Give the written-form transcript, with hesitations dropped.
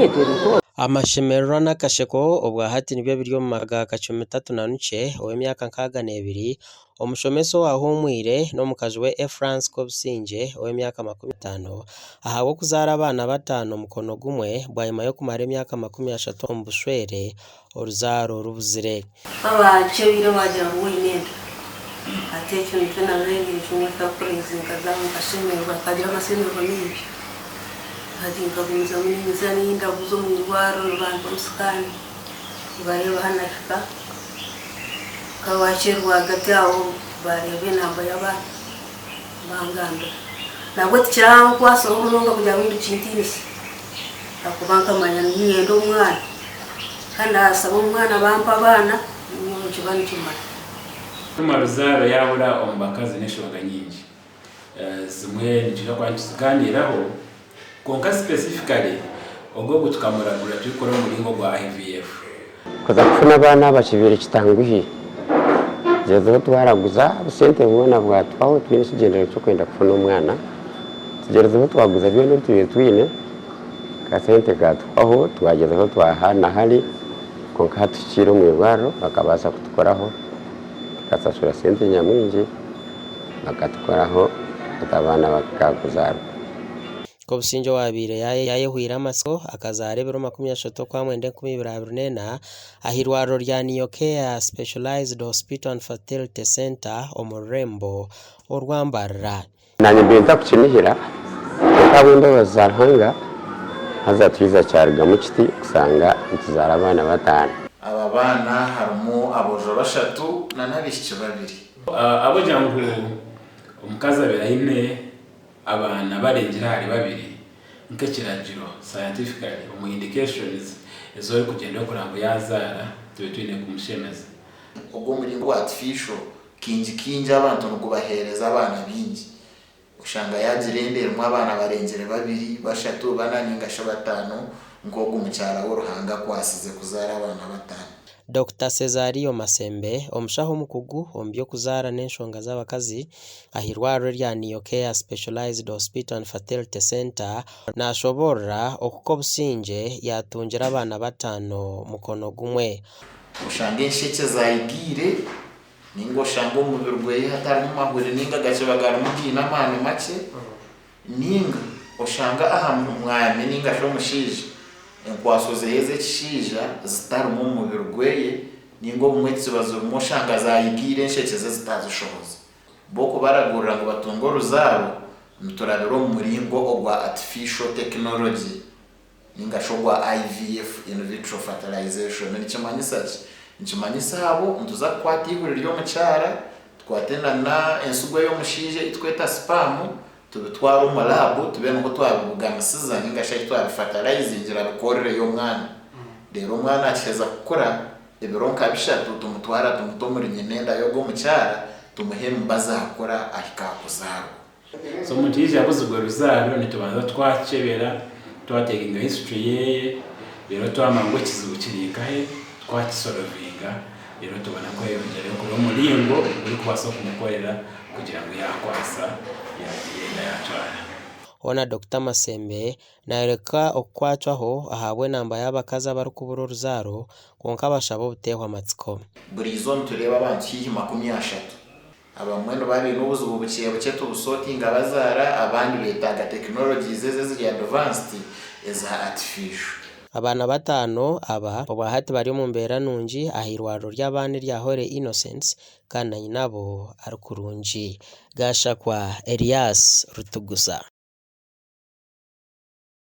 Ebintu. Amashemererwa n'akasheko obwa hati nibyo biri omu maka ga Kacumitatu Nanukye ow'emyaka 62, omushomesa owahuumwire n'omukazi we Efrance Kobusingye ow'emyaka 50 ahabw'okuzaara abaana bataano mukono gumwe bwanyima y'okumara emyaka 30 omu bushwere oruzaaro rubuzire. Babankyebeire baagira ngu oine enda. Hati ekyo nikyo nabeire kimwe surprise nkaza nkashemererwa nkagira amashemererwa maingi. Hati nkagumizamu ninza nindaguza omu irwariro nibampamu scan nibareeba ahu nahika. Nkaba rwagati aho baareeba enamba y'abaana bangambira. Nabwo tikirankwasireho munonga kugira ngu nikintiinisa ahakuba nkamanya niinyenda omwana. Kandi naasaba omwana bampa abaana nyowe nikiba nikimara. Kutuma ruzaaro yaabura omu bakazi n'enshonga nyingi. Zimwe nitwija kuba nituzigaaniiraho, kwonka specifically ogwo ogu tukamuragura turikukora omu muringo gwa IVF. Kuza kufuna abaana aba kibaire kitanguhi. Tugyezeho twaraguza obusente bwona bwatuhwaho twine ekigyendererwa ky'okwenda kufuna omwana. Tugyezeho twaguza byona ebi tubaire twine, akasente katuhwaho twagyezaho twaha na hari kwonka hatuhikiire omu irwariro bakabaasa kutukoraho tukasashura sente nyamwingi bakatukoraho hati abaana bakakuzaarwa. Kobusingye owaabaire yaayehweire amatsiko akazaara ebiro 30 Okwamwenda 2024 aha irwariro rya Neo Care Specialised Hospital and Fertility Centre omu rurembo orwa Mbarara. Naanye mbaire ntakukinihira, kwonka ahabw'embabazi za Ruhanga, haza twija kyarugamu kiti kushanga nituzaara abaana bataano. Aba baana harimu aboojo bashatu n'abaishiki babiri. Ahabw'okugira ngu omukazi abaire aine abaana barengire ahari babiri, nk'ekiragiro, scientifically, omu indications ezi orikugyenda orikureba ngu yaazaara, tube twine kumushemeza. Ogwo omuringo gwa artificial Kaingi kaingi abantu nigubaheereza abaana baingi. Oshanga yaagira enda erimu abaana barengire babiri, bashatu, bana nainga shi bataano nk'ogu mukyara we Ruhanga akwatsize kuzaara abaana bataano. Dokita Cesario Masembe, omushaho omukugu omu by'okuzaara n'enshonga z'abakazi aha irwariro erya Neo Care Specialised Hospital and Fertility Centre nashoboorora oku Kobusingye yaatungire abaana bataano mukono gumwe. Oshanga enshekye zaigiire Nainga oshange omu mubiri gweye hatarimu mahuri nainga gakiba garimu gaine amaani makye, nainga oshange aha mwami nainga shi omushaija enkwaso zeye ez'ekishaija zitarimu omu mubiri gweye, nainga obumwe ziba zirimu oshanga zayigiire enshekye ze zitazishohoza. Bo kubaragurira ngu batunge oruzaaro, niturabira omu muringo ogwa artificial technology. Ninga shi ogwa IVF, In Vitro Fertilization. Nikimanyisa ki? Nikimanyisa abo nituza kukwata eihuri ry'omukyara, tukwate na ensigo y'omushaija ei tukweta sperm, tubitware omu lab tube niho twabibuganisiza ninga shi ahi twabifatalayizingira bikorireyo omwana. Reero omwana akiheza kukura, ebiro nka bishatu tumutwara tumuta omuri nyina enda y'ogwo omukyara, tumuha emibazi akura ahika aha kuzaarwa. So omuntu yaija yabuzibwa oruzaaro nitubanza twakyebera, twatekinga history yeye, reero twamanya ngu ekizibu kiri nkahe, twakisolovinga, reero tubona kweyongyerayo kureba omuringo ogurikubaasa kumukorera kugira ngu yaakwasa yaagira enda yaatwara. Hoona Dokita Masembe nayoreka okukwatwaho ahabw'enamba y'abakazi abarikubura oruzaaro kwonka abashaba obuteehwa amatsiko. Buri izooba nitureeba abantu haihi 30 Abamwe nibaba baine obuzibu bukye bukye tubusotinga bazaara, abandi betaaga technologies ezi eziri advanced eza artificial. Abaana bataano aba obwahati bari omu mbeera nungi ah'eirwariro ry'abaana erya Holy Innocents kandi na nyinabo ari kurungi. Gashakwa Elias Rutugusa.